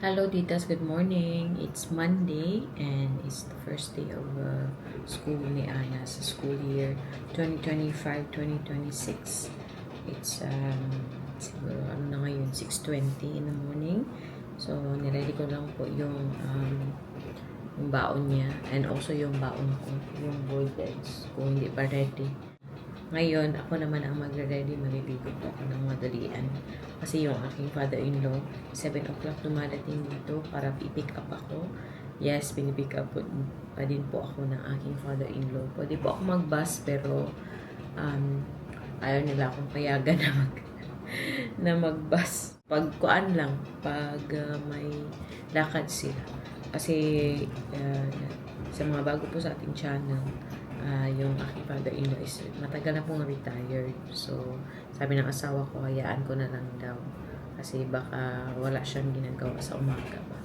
Hello, Titas. Good morning. It's Monday and it's the first day of school ni Ana sa school year 2025-2026. It's siguro ano na ngayon, 6:20 in the morning. So, niready ko lang po yung baon niya and also yung baon ko, yung boiled eggs, kung hindi pa ready. Ngayon, ako naman ang magre-ready. Maliligo po ako ng madalian. Kasi yung aking father-in-law, 7 o'clock dumadating dito para i-pick up ako. Yes, pinipick up po, pa din po ako ng aking father-in-law. Pwede po ako mag-bus pero ayaw nila akong payagan na mag-bus. Pag kuan lang, pag may lakad sila. Kasi sa mga bago po sa ating channel, yung aking father-in-law is matagal na pong retired. So, sabi ng asawa ko, hayaan ko na lang daw. Kasi baka wala siyang ginagawa sa umaga ba.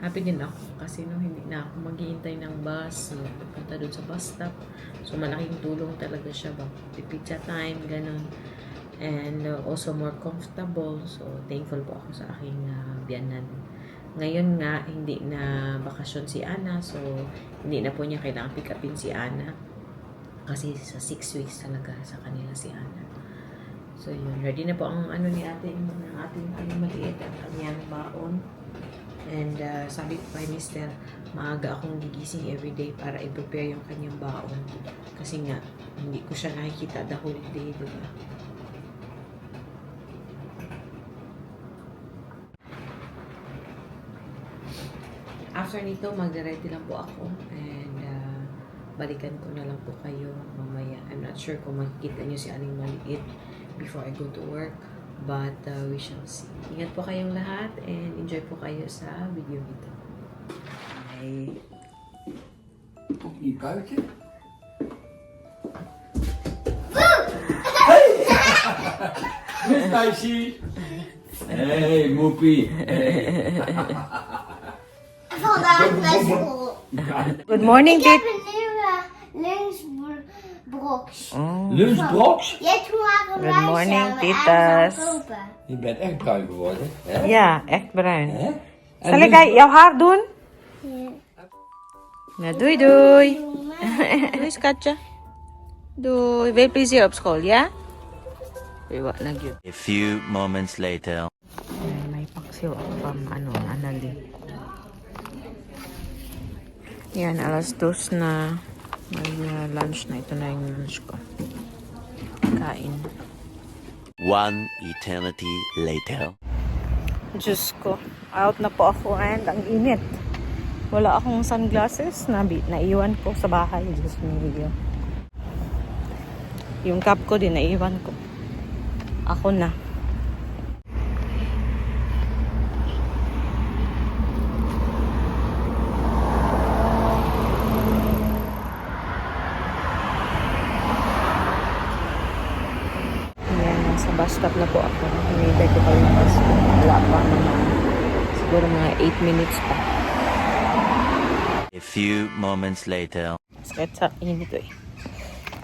Happy din ako kasi no, hindi na ako maghihintay ng bus, no, pupunta doon sa bus stop. So, malaking tulong talaga siya ba. Tipid sa time, ganun. And also more comfortable. So, thankful po ako sa aking biyanan. Ngayon nga, hindi na bakasyon si Ana. So, hindi na po niya kailangan pick upin si Ana. Kasi sa 6 weeks talaga sa kanila si Ana. So, yun. Ready na po ang ano ni ate, ng ating ano, maliit, ang kanyang baon. And sabi ko kay Mister, maaga akong gigising everyday para i-prepare yung kanyang baon. Kasi nga, hindi ko siya nakikita the whole day, di ba? After nito, magre-ready lang po ako. And balikan ko na lang po kayo mamaya. I'm not sure kung makikita niyo si Aling Maliit before I go to work. But we shall see. Ingat po kayong lahat and enjoy po kayo sa video ito. Bye! Toch niet buiten? Meisje. Hey, moepie. Hey. Vandaag naar school. Good morning, Ik heb Tit. een nieuwe lunchbox. Lunchbox? Ja, toen waren Good wij morning, samen titas. ergens aan het kopen. Je bent echt bruin geworden. Hè? Ja, echt bruin. Hè? En Zal ik jouw haar doen? Ja. Nou, doei doei. Doei, schatje. Doei. Veel plezier op school, ja? Iwa na gyud. A few moments later. Ay, may paksiw ako from ano, Anali. Yan, 2:00 na. Mag-lunch na. Ito na yung lunch ko. Kain. One eternity later. Diyos ko, out na po ako and ang init. Wala akong sunglasses na naiwan ko sa bahay. Diyos mio. Yung cap ko din naiwan ko. Ako na. Ayan, nasa bus stop na po ako. Hinihintay ko pa yung bus ko. Wala pa mga, siguro mga 8 minutes pa. A few moments later. Sakit sa init eh.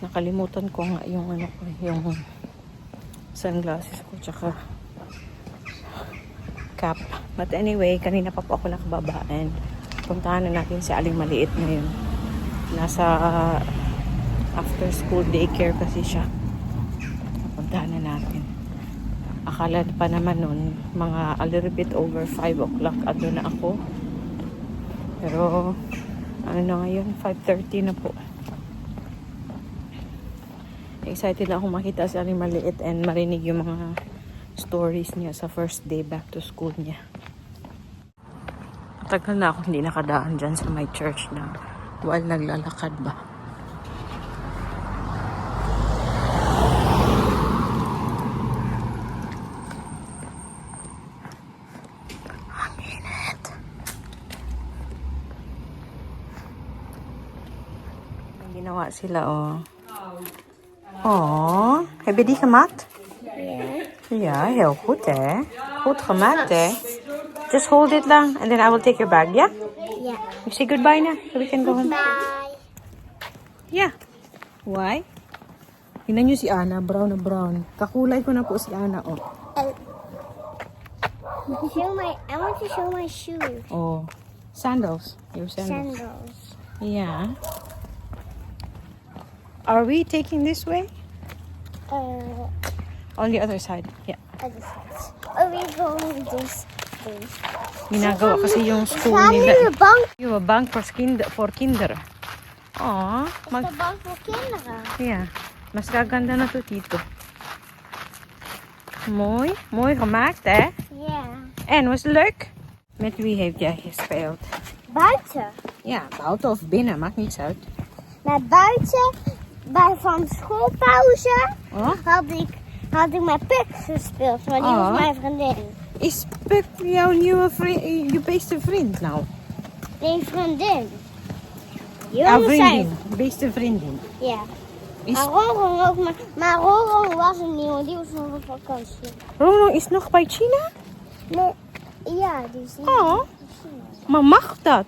Nakalimutan ko nga yung ano ko, yung sunglasses ko tsaka cap. But anyway, kanina pa po ako nakababa and puntahan na natin si Aling Maliit ngayon. Nasa after school daycare kasi siya. Puntahan na natin. Akala pa naman nun, mga a little bit over 5 o'clock, ando na ako. Pero, ano na ngayon, 5:30 na po. Excited na akong makita si Aling Maliit and marinig yung mga stories niya sa first day back to school niya. Matagal na ako hindi nakadaan dyan sa my church na while naglalakad ba. Ang init. May ginawa sila, oh. Oh, heb je die gemaakt? Ja. Heel goed, hè? Goed gemaakt, hè? Just hold it lang, and then I will take your bag, yeah? Ja. You say goodbye na, so we can go home. Bye. Yeah. Why? Tingnan niyo si Ana, brown na brown. Kakulay ko na po si Ana, oh. I want to show my shoes. Oh. Sandals. Your sandals. Sandals. Yeah. Are we taking this way? On the other side. Yeah. Other side. Are we going this way? Ginagawa kasi yung school We gaan nu nila. de bank. Yung bank for kinder. Aw, mag De bank voor kinderen. Yeah. Mas gaganda na to, Tito. Mooi. Mooi gemaakt, hè? Ja. En, was het leuk? Met wie heeft jij gespeeld? Buiten. Ja, buiten of binnen, maakt niets uit. Maar buiten, bij van schoolpauze, Oh? had ik met Puk gespeeld. Maar die Oh. was mijn vriendin. Is Puk jouw nieuwe vriend, je beste vriend nou? Nee, vriendin. Ja, Jongens zijn. vriendin. Beste vriendin. Ja. Is Maar Rorong ook. Maar Rorong was er niet, want die was nog op vakantie. Ronong is nog bij China? Nee, ja, die is niet Oh. in China. Maar mag dat?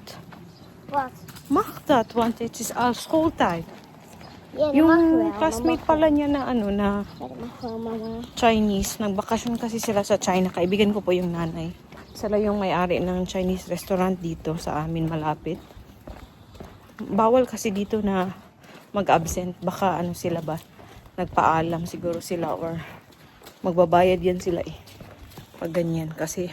Wat? Mag dat? Want het is al schooltijd. Ja, dat mag wel. Yung Dat classmate mag pala niya na ano na wel. Ja, dat mag wel, mama. Chinese. Nagbakasyon kasi sila sa China. Kaibigan ko po yung nanay. Sila yung may-ari ng Chinese restaurant dito sa amin malapit. Bawal kasi dito na mag-absent. Baka ano sila ba? Nagpaalam siguro sila or magbabayad yan sila eh. Pag ganyan kasi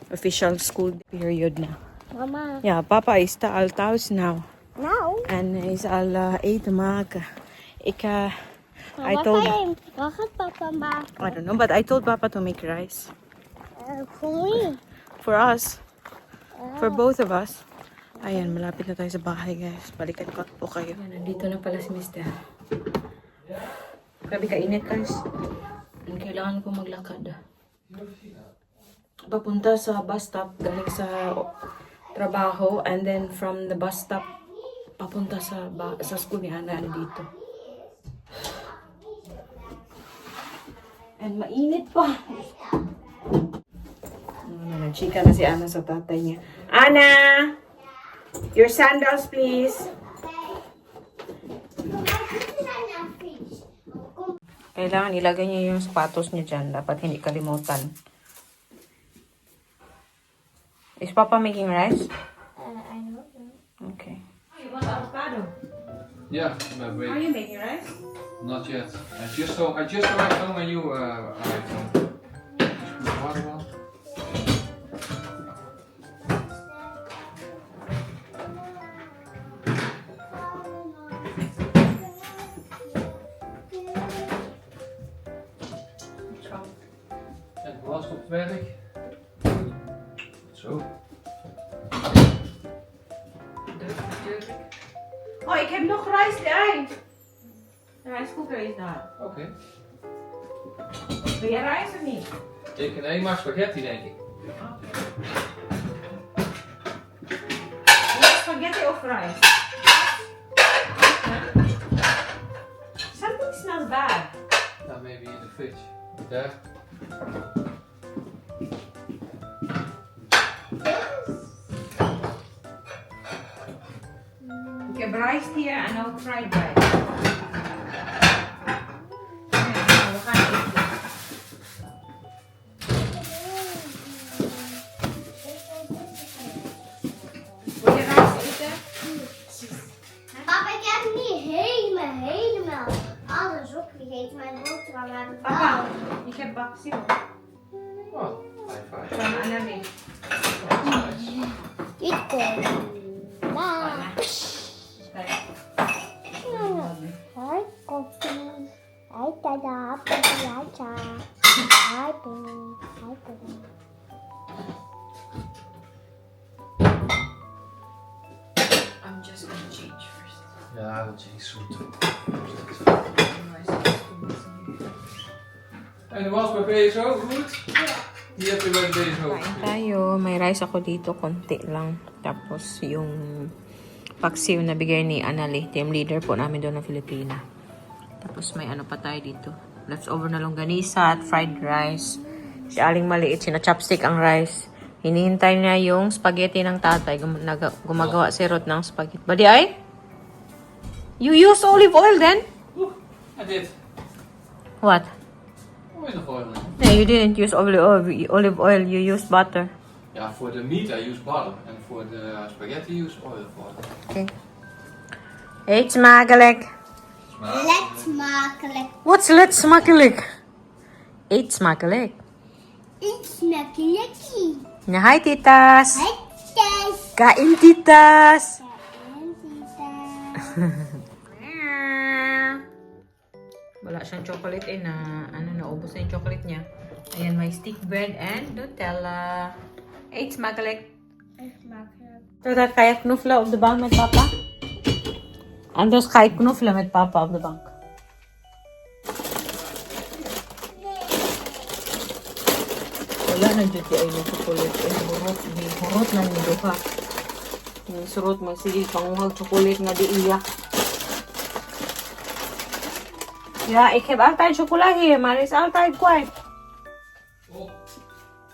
official school period na. Mama. Ja, papa is al thuis now. Nou, En hij is al eten maken. Ik, maar I wat, told, ga je, wat gaat papa maken? I don't know, but I told papa to make rice. Voor wie? For us. For both of us. Ayan, malapit na tayo sa bahay, guys. Balikan ko po kayo. Ayan, nandito na pala si Mister. Grabe kainit, guys. Kailangan ko maglakad. Papunta sa bus stop, galing sa trabaho, and then from the bus stop, papunta sa school ni Ana, andito. And mainit pa. Ano na, nagchika na si Ana sa tatay niya. Ana! Your sandals, please. Kailangan ilagay niya yung sapatos niya dyan. Dapat hindi kalimutan. Is Papa making rice? I don't know. Okay. You want avocado? Yeah, maar wait. Are you making rice? Not yet. I just arrived home and you arrived home. Just put the water on. En hoe was het op het werk? Zo. Druk natuurlijk. Oh, ik heb nog rijst erbij. De rice cooker is daar. Oké. Wil jij rijst of niet? Ik nee, maar spaghetti, denk ik. Spaghetti of rice? Something smells bad. Nou, maybe in the fridge. Daar. Ik heb rijst hier en ook fried rice. Ja, we gaan eten. Wil je rijst eten? Papa, ik heb niet helemaal, helemaal alles opgegeten. Mijn boterham heb ik Papa, wel. ik heb baksie Oh, high five. van Annemie. That's nice. Niet komen. Bye. Hi, koffie. Hi, tada. Hi, cha. Hi, Penny. Hi, Penny. I'm just gonna change first. Ja, dat is zoet. Otherwise it's too messy here. En hoe was het bij BSO? Goed? Hier heb je bij de BSO. Kain tayo. May rice ako dito, konti lang. Tapos yung paksiw na bigay ni Annalie, team leader po namin doon ng Filipina. Tapos may ano pa tayo dito. Leftover na longganisa at fried rice. Si Aling maliit, sina chopstick ang rice. Hinihintay niya yung spaghetti ng tatay. Gumagawa si Ruth ng spaghetti. Badi ay? You use olive oil then? Oeh, I did. What? Olive oil. No, you didn't use olive oil. Olive oil, you used butter. Ja, voor de meat I use butter. En voor de spaghetti I use olive oil. Okay. Eet smakelijk. Let smakelijk. What's let smakelijk? Eet smakelijk. Eet smakelijk. Na, hi, titas. Hi, guys. Kain, titas. Kain, tita. Wala siyang chocolate eh na ano, naubos na yung chocolate niya. Ayan, may stick bread and Nutella. Eet smakelijk. Eet smakelijk. Tata, ga je knuffelen op de bank met papa? Anders ga ik knuffelen met papa op de bank. Wala na dyan ay may chocolate. Ay, hurot. May hurot na ni Duha. Yung surot, magsige, panguhag chocolate nga di iya. Ja, ik heb altijd chocola hier, maar is altijd kwijt. Op.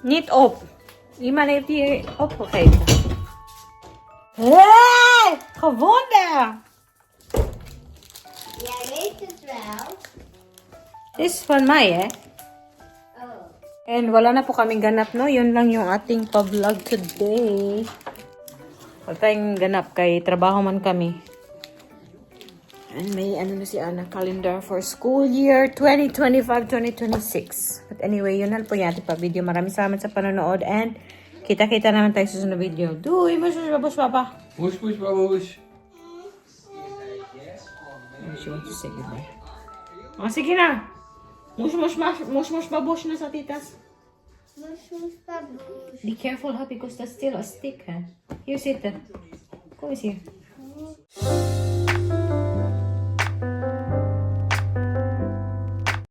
Niet op. Iemand heeft die opgegeten. Hey, gewonnen! Jij weet het wel. Dit is van mij, hè? Oh. And wala na po kaming ganap, no? Yun lang yung ating pa-vlog today. Wala tayong ganap kay trabaho man kami. And may ano na si Ana, calendar for school year 2025-2026. But anyway, yun lang po yung ating pa-video. Maraming salamat sa panonood and kita-kita naman tayo sa susunod na video. Doei! Mush, mush, babush, papa! Moes, moes, baboes. She wants to say goodbye. Oh, sige na! Mush, mush, mush, mush, mush, babush na sa titas. Moes, moes, baboes. Be careful, huh? Because that's still a stick, huh? Here, sit. Come here.